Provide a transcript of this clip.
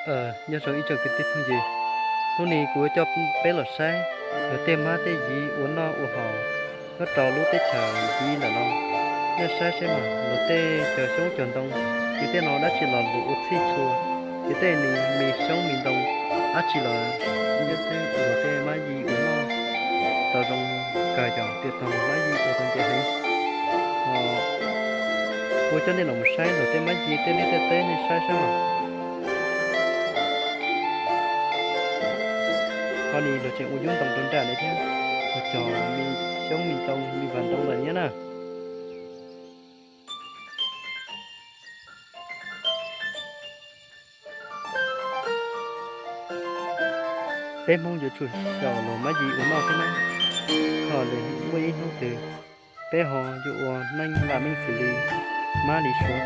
Nyob zoo ib tsoom kwv tij phooj ywg, hnub no kuv yuav coj peb los saib luag tej mab tej yiv ua noj ua haus nyob rau lub teb chaws Viv ntawm no. Nej saib seb mas luag tej cog xyoob cog ntoo, ces tej no dab tsi los luag ua txhij txhua, ces tej no me xyoob me ntoo dab tsi los, luag tej mab yiv ua noj tau zoo kawg, cov tias tau mab yiv ua tau ntse heev. Kuv coj nej los mus saib luag tej mab yiv tej liaj tej teb, nej saib seb mas. Qhov no luag tseem ua yub ntoo rau nram ne thiab, luag cog me xyoob me ntoo me vas ntoo lawm thiab na. Peb Hmoob yuav tsum xyaum luag mab yiv ua noj thiab na, kom muaj ib hnub twg peb ho yuav ua neej vam meej xws li mab li suav.